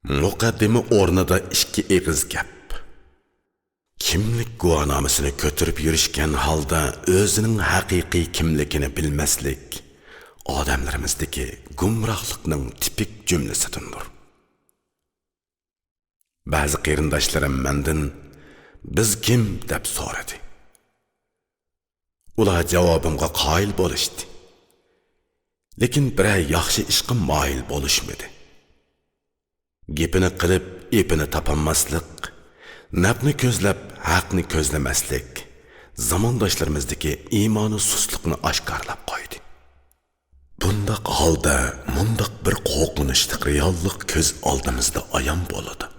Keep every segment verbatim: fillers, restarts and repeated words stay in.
مۇقەددىمە ئورنىدا ئىككى ئېغىز گەپ. كىملىك گۇۋاھنامىسىنى كۆتۈرۈپ يۈرۈشكەن ھالدا ئۆزىنىڭ ھەقىقىي كىملىكىنى بىلمەسلىك ئادەملىرىمىزدىكى گۇمراھلىقنىڭ تىپىك جۈملىسىدىندۇر. بەزى قېرىنداشلىرىم مەندىن، «بىز كىم؟» دەپ سورىدى. ئۇلار جاۋابىمغا قايىل بولۇشتى. لېكىن بىرەر ياخشى ئىشقا مايىل بولۇشمىدى. گېپىنى قىلىپ، ئېپىنى تاپالماسلىق، نەپنى كۆزلەپ، ھەقنى كۆزلىمەسلىك زامانداشلىرىمىزدىكى ئىمانىي سۇسلۇقنى ئاشكارىلاپ قويدى. بۇنداق ھالدا مۇنداق بىر قورقۇنچلۇق رېئاللىق كۆز ئالدىمىزدا ئايان بولىدۇ.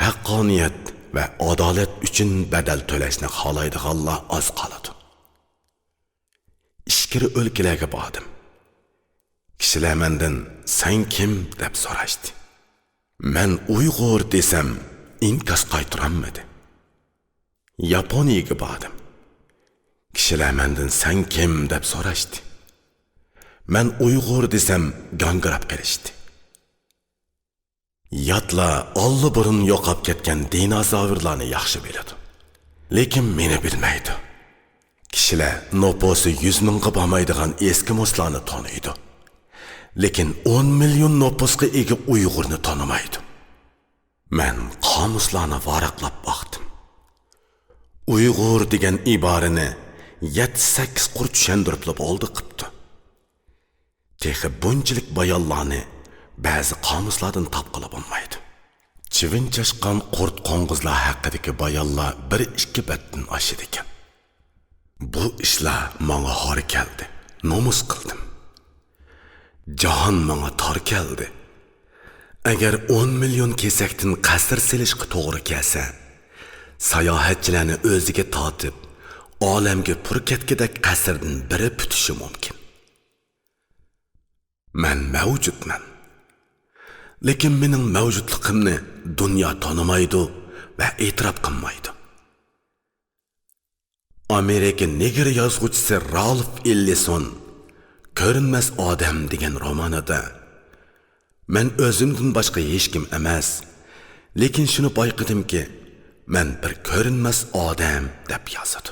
ھەققانىيەت ۋە ئادالەت ئۈچۈن بەدەل تۆلەشنى خالايدىغانلار ئاز قالىدۇ. ئىچكىرى ئۆلكىلەرگە باردىم. كىشىلەر مەندىن، «سەن كىم؟» دەپ سوراشتى. مەن، «ئۇيغۇر» دېسەم، ئىنكاس قايتۇرالمىدى. ياپونىيەگە باردىم. كىشىلەر مەندىن، «سەن كىم؟» دەپ سوراشتى. مەن، «ئۇيغۇر» دېسەم، گاڭگىراپ قېلىشتى. ياتلار ئاللىبۇرۇن يوقاپ كەتكەن دىنوزاۋرلارنى ياخشى بىلىدۇ. لېكىن مېنى بىلمەيدۇ. كىشىلەر نوپۇسى يۈز مىڭغا بارمايدىغان ئېسكىموسلارنى تونۇيدۇ. لېكىن ئون مىليون نوپۇسقا ئىگە ئۇيغۇرنى تونۇمايدۇ. مەن قامۇسلارنى ۋاراقلاپ باقتىم. ئۇيغۇر دېگەن ئىبارىنى يەتتە-سەككىز قۇر چۈشەندۈرۈپلا بولدى قىپتۇ. تېخى بۇنچىلىك بايانلارنى بەزى قامۇسلاردىن تاپقىلى بولمايدۇ. چىۋىن چاشقان قۇرت قوڭغۇزلار ھەققىدىكى بايانلار بىر ئىككى بەتتىن ئاشىدىكەن. بۇ ئىشلار ماڭا ھار كەلدى، نومۇس قىلدىم. جاھان ماڭا تار كەلدى. ئەگەر ئون مىليون كېسەكتىن قەسىر سېلىشقا توغرا كەلسە، ساياھەتچىلەرنى ئۆزىگە تارتىپ، ئالەمگە پۈركەتكۈدەك قەسىردىن بىرى پۈتۈشى مۇمكىن. مەن مەۋجۇتمەن. لېكىن مېنىڭ مەۋجۇتلۇقۇمنى دۇنيا تونۇمايدۇ ۋە ئېتىراپ قىلمايدۇ. ئامېرىكا نېگىر يازغۇچىسى رالف ئېللىسون «كۆرۈنمەس ئادەم» دېگەن رومانىدا، «مەن ئۆزۈمدىن باشقا ھېچكىم ئەمەس، لېكىن شۇنى بايقىدىمكى، مەن بىر كۆرۈنمەس ئادەم» دەپ يازىدۇ.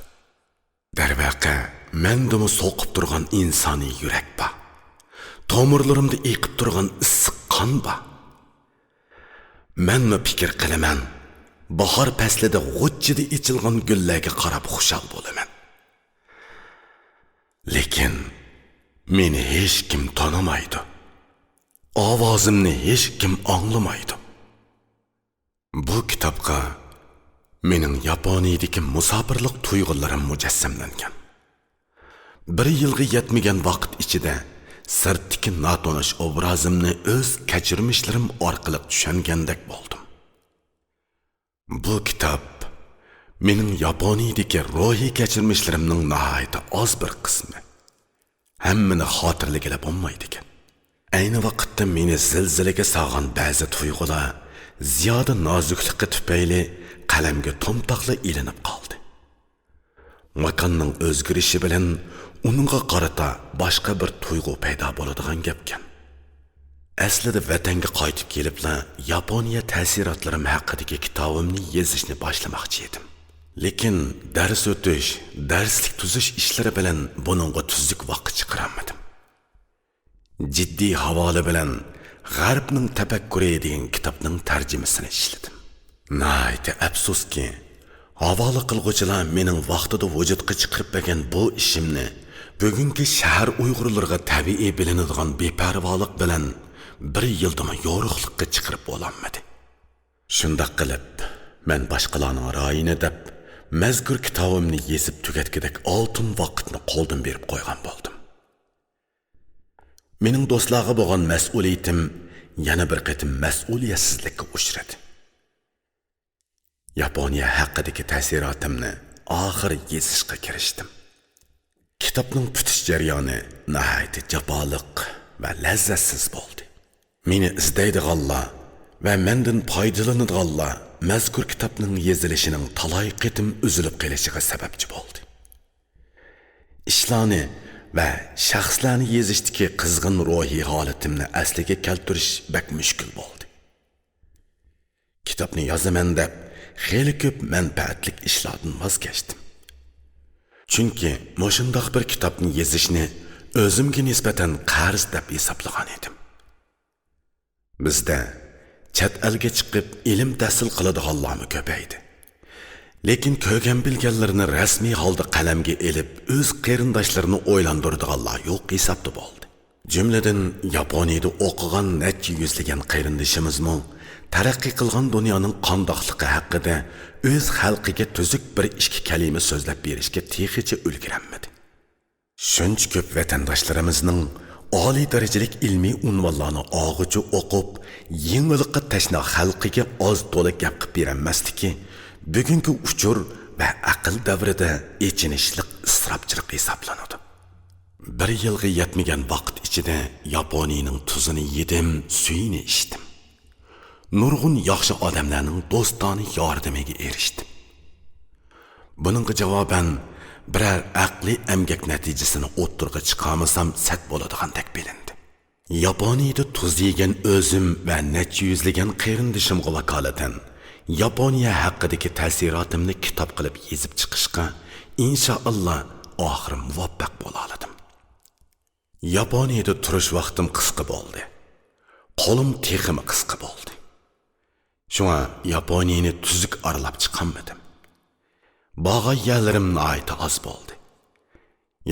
دەرۋەقە، مەندىمۇ سوقۇپ تۇرغان ئىنسانىي يۈرەك بار. تومۇرلىرىمدا ئېقىپ تۇرغان ئىسسىق قان بار. مەنمۇ پىكىر قىلىمەن، باھار پەسلىدە غۇچچىدە ئېچىلغان گۈللەرگە قاراپ خۇشال بولىمەن. لېكىن مېنى ھېچكىم تونۇمايدۇ. ئاۋازىمنى ھېچكىم ئاڭلىمايدۇ. بۇ كىتابقا مېنىڭ ياپونىيەدىكى مۇساپىرلىق تۇيغۇلىرىم مۇجەسسەملەنگەن. بىر يىلغا يەتمىگەن ۋاقىت ئىچىدە سىرتتىكى ناتونۇش ئوبرازىمنى ئۆز كەچۈرمىشلىرىم ئارقىلىق چۈشەنگەندەك بولدۇم. بۇ كىتاب مېنىڭ ياپونىيەدىكى روھىي كەچۈرمىشلىرىمنىڭ ناھايىتى ئاز بىر قىسمى. ھەممىنى خاتىرىلىگىلى بولمايدىكەن. ئەينى ۋاقىتتا مېنى زىلزىلىگە سالغان بەزى تۇيغۇلار زىيادە نازۇكلۇقى تۈپەيلى قەلەمگە تومتاقلا ئىلىنىپ قالدى. ماكاننىڭ ئۆزگىرىشى بىلەن ئۇنىڭغا قارىتا باشقا بىر تۇيغۇ پەيدا بولىدىغان گەپكەن. ئەسلىدە ۋەتەنگە قايتىپ كېلىپلا ياپونىيە تەسىراتلىرىم ھەققىدىكى كىتابىمنى يېزىشنى باشلىماقچى ئىدىم. لېكىن دەرس ئۆتۈش، دەرسلىك تۈزۈش ئىشلىرى بىلەن بۇنىڭغا تۈزۈك ۋاقىت چىقىرالمىدىم. جىددىي ھاۋالە بىلەن غەربنىڭ تەپەككۇرى دېگەن كىتابنىڭ تەرجىمىسىنى ئىشلىدىم. ناھايىتى ئەپسۇسكى، ھاۋالە قىلغۇچىلار مېنىڭ ۋاقتىدا ۋۇجۇدقا چىقىرىپ بەرگەن بۇ ئىشىمنى بۈگۈنكى شەھەر ئۇيغۇرلىرىغا تەبىئىي بىلىنىدىغان بىپەرۋالىق بىلەن بىر يىلدىمۇ يورۇقلۇققا چىقىرىپ بولالمىدى. شۇنداق قىلىپ، مەن باشقىلارنىڭ رايىنى دەپ، مەزكۇر كىتابىمنى يېزىپ تۈگەتكۈدەك ئالتۇن ۋاقىتنى قولدىن بېرىپ قويغان بولدۇم. مېنىڭ دوستلارغا بولغان مەسئۇلىيىتىم يەنە بىر قېتىم مەسئۇلىيەتسىزلىككە ئۇچرىدى. ياپونىيە ھەققىدىكى تەسىراتىمنى ئاخىر يېزىشقا كىرىشتىم. كىتابنىڭ پۈتۈش جەريانى ناھايىتى جاپالىق ۋە لەززەتسىز بولدى. مېنى ئىزدەيدىغانلار ۋە مەندىن پايدىلىنىدىغانلار مەزكۇر كىتابنىڭ يېزىلىشىنىڭ تالاي قېتىم ئۈزۈلۈپ قېلىشىغا سەۋەبچى بولدى. ئىشلارنى ۋە شەخسلەرنى يېزىشتىكى قىزغىن روھىي ھالىتىمنى ئەسلىگە كەلتۈرۈش بەك مۈشكۈل بولدى. كىتابنى يازىمەن دەپ خېلى كۆپ مەنپەئەتلىك ئىشلاردىن ۋاز كەچتىم. چۈنكى مۇشۇنداق بىر كىتابنى يېزىشنى ئۆزۈمگە نىسبەتەن قەرز دەپ ھېسابلىغان ئىدىم. بىزدە چەت ئەلگە چىقىپ ئىلىم تەھسىل قىلىدىغانلارمۇ كۆپەيدى. لېكىن كۆرگەن بىلگەنلىرىنى رەسمىي ھالدا قەلەمگە ئېلىپ، ئۆز قېرىنداشلىرىنى ئويلاندۇرىدىغانلار يوق ھېسابتا بولدى. جۈملىدىن ياپونىيىدە ئوقۇغان نەچچە يۈزلىگەن قېرىندىشىمىزمۇ تەرەققىي قىلغان دۇنيانىڭ قانداقلىقى ھەققىدە ئۆز خەلقىگە تۈزۈك بىر ئىككى كەلىمە سۆزلەپ بېرىشكە تېخىچە ئۈلگۈرەلمىدى. شۇنچە كۆپ ۋەتەنداشلىرىمىزنىڭ ئالىي دەرىجىلىك ئىلمىي ئۇنۋانلارنى ئالغۇچە ئوقۇپ، يېڭىلىققا تەشنا خەلقىگە ئاز-تولا گەپ قىلىپ بېرەلمەسلىكى بۈگۈنكى ئۇچۇر ۋە ئەقىل دەۋرىدە ئېچىنىشلىق ئىسراپچىلىق ھېسابلىنىدۇ. بىر يىلغا يەتمىگەن ۋاقىت ئىچىدە ياپونىيىنىڭ تۇزىنى يېدىم، سۈيىنى ئىچتىم. نۇرغۇن ياخشى ئادەملەرنىڭ دوستانە ياردىمىگە ئېرىشتىم. بۇنىڭغا جاۋابەن، بىرەر ئەقلىي ئەمگەك نەتىجىسىنى ئوتتۇرىغا چىقارمىسام سەت بولىدىغاندەك بىلىندى. ياپونىيىدە تۇز يېگەن ئۆزۈم ۋە نەچچە يۈزلىگەن قېرىندىشىمغا ۋاكالىتەن ياپونىيە ھەققىدىكى تەسىراتىمنى كىتاب قىلىپ يېزىپ چىقىشقا، ئىنشائاللا، ئاخىرى مۇۋەپپەق بولالىدىم. ياپونىيىدە تۇرۇش ۋاقتىم قىسقا بولدى. قولۇم تېخىمۇ قىسقا بولدى. شۇڭا ياپونىيىنى تۈزۈك ئارىلاپ چىقالمىدىم. بارغان يەرلىرىم ناھايىتى ئاز بولدى.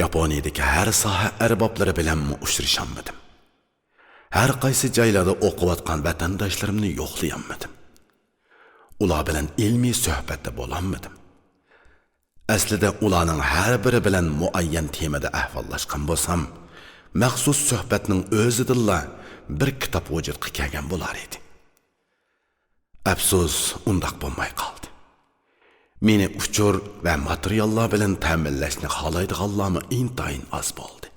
ياپونىيىدىكى ھەر ساھە ئەربابلىرى بىلەنمۇ ئۇچرىشالمىدىم. ھەر قايسى جايلاردا ئوقۇۋاتقان ۋەتەنداشلىرىمنى يوقلىيالمىدىم. ئۇلار بىلەن ئىلمىي سۆھبەتتە بولالمىدىم. ئەسلىدە ئۇلارنىڭ ھەر بىرى بىلەن مۇئەييەن تېمىدا ئەھۋاللاشقان بولسام، مەخسۇس سۆھبەتنىڭ ئۆزىدىنلا بىر كىتاب ۋۇجۇدقا كەلگەن بولار ئىدى. ئەپسۇس، ئۇنداق بولماي قالدى. مېنى ئۇچۇر ۋە ماتېرىياللار بىلەن تەمىنلەشنى خالايدىغانلارمۇ ئىنتايىن ئاز بولدى.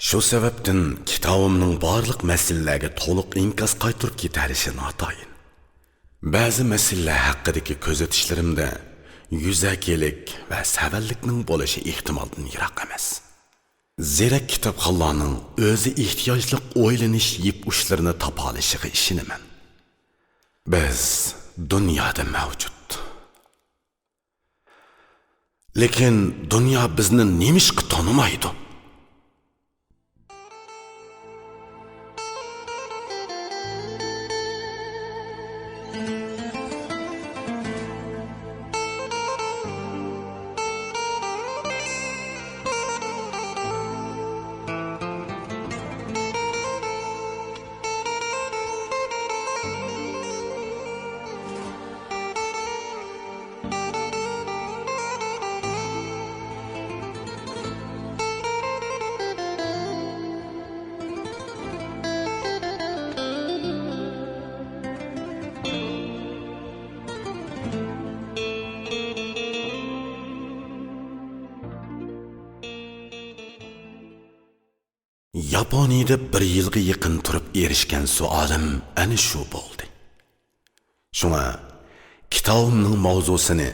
شۇ سەۋەبتىن كىتابىمنىڭ بارلىق مەسىلىلەرگە تولۇق ئىنكاس قايتۇرۇپ كېتەلىشى ناتايىن. بەزى مەسىلىلەر ھەققىدىكى كۆزىتىشلىرىمدە يۈزەكىلىك ۋە سەۋەنلىكنىڭ بولۇشى ئېھتىمالدىن يىراق ئەمەس. زېرەك كىتابخانلارنىڭ ئۆزى ئېھتىياجلىق ئويلىنىش يىپ ئۇچلىرىنى تاپالىشىغا ئىشىنىمەن. بىز دۇنيادا مەۋجۇت. لېكىن دۇنيا بىزنى نېمىشقا تونۇمايدۇ؟ ياپونىيىدە بىر يىلغا يېقىن تۇرۇپ ئېرىشكەن سوئالىم ئەنە شۇ بولدى. شۇڭا كىتابىمنىڭ ماۋزۇسىنى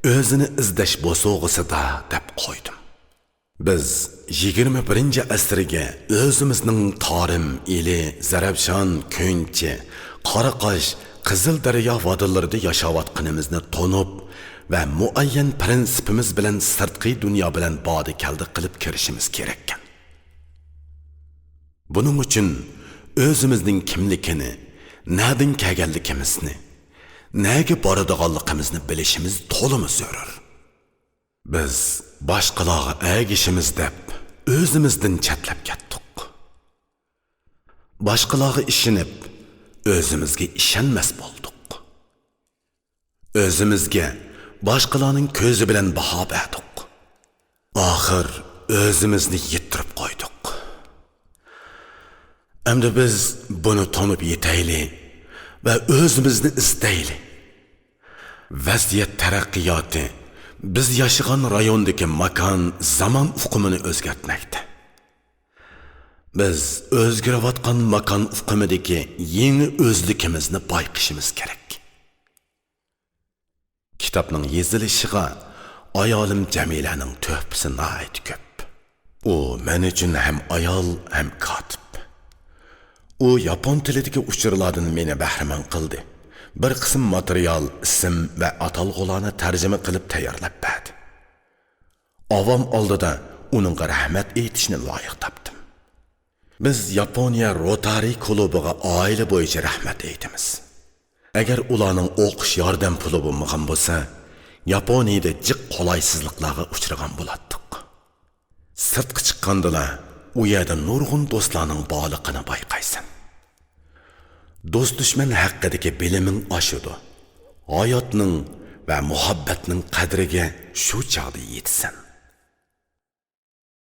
«ئۆزىنى ئىزدەش بوسۇغىسىدا» دەپ قويدۇم. بىز يىگىرمە بىرىنچى ئەسىرگە ئۆزىمىزنىڭ تارىم، ئىلى، زەرەپشان، كۆنچى، قاراقاش، قىزىلدەريا ۋادىلىرىدا ياشاۋاتقىنىمىزنى تونۇپ ۋە مۇئەييەن پىرىنسىپىمىز بىلەن سىرتقى دۇنيا بىلەن بادى-كەلدە قىلىپ كىرىشىمىز كېرەككەن. بۇنىڭ ئۈچۈن ئۆزىمىزنىڭ كىملىكىنى، نەدىن كەلگەنلىكىمىزنى، نەگە بارىدىغانلىقىمىزنى بىلىشىمىز تولىمۇ زۆرۈر. بىز باشقىلارغا ئەگىشىمىز دەپ ئۆزىمىزدىن چەتلەپ كەتتۇق. باشقىلارغا ئىشىنىپ، ئۆزىمىزگە ئىشەنمەس بولدۇق. ئۆزىمىزگە باشقىلارنىڭ كۆزى بىلەن باھا بەردۇق. ئاخىر ئۆزىمىزنى يىتتۈرۈپ قويدۇق. ئەمدى بىز بۇنى تونۇپ يېتەيلى ۋە ئۆزىمىزنى ئىزدەيلى. ۋەزىيەت تەرەققىياتى بىز ياشىغان رايوندىكى ماكان، زامان ئۇقۇمىنى ئۆزگەرتمەكتە. بىز ئۆزگىرىۋاتقان ماكان ئۇقۇمىدىكى يېڭى ئۆزلۈكىمىزنى بايقىشىمىز كېرەك. كىتابنىڭ يېزىلىشىغا ئايالىم جەمىلەنىڭ تۆھپىسى ناھايىتى كۆپ. ئۇ مەن ئۈچۈن ھەم ئايال، ھەم كاتىپ. ئۇ ياپون تىلىدىكى ئۇچۇرلاردىن مېنى بەھرىمەن قىلدى بىر قىسىم ماتېرىيال، ئىسىم ۋە ئاتالغۇلارنى تەرجىمە قىلىپ تەييارلاپ بەردى. ئاۋام ئالدىدا ئۇنىڭغا رەھمەت ئېيتىشنى لايىق تاپتىم. بىز ياپونىيە روتارىي كۇلۇبىغا ئائىلە بويىچە رەھمەت ئېيتىمىز. ئەگەر ئۇلارنىڭ ئوقۇش ياردەم پۇلى بولمىغان بولسا، ياپونىيەدە جىق قولايسىزلىقلارغا ئۇچرىغان بولاتتۇق. سىرتقا چىققاندىلا، ئۇ يەردە نۇرغۇن دوستلارنىڭ بارلىقىنى بايقايسەن. دوست-دۈشمەن ھەققىدىكى بىلىمىڭ ئاشىدۇ. ھاياتنىڭ ۋە مۇھەببەتنىڭ قەدرىگە شۇ چاغدا يېتىسەن.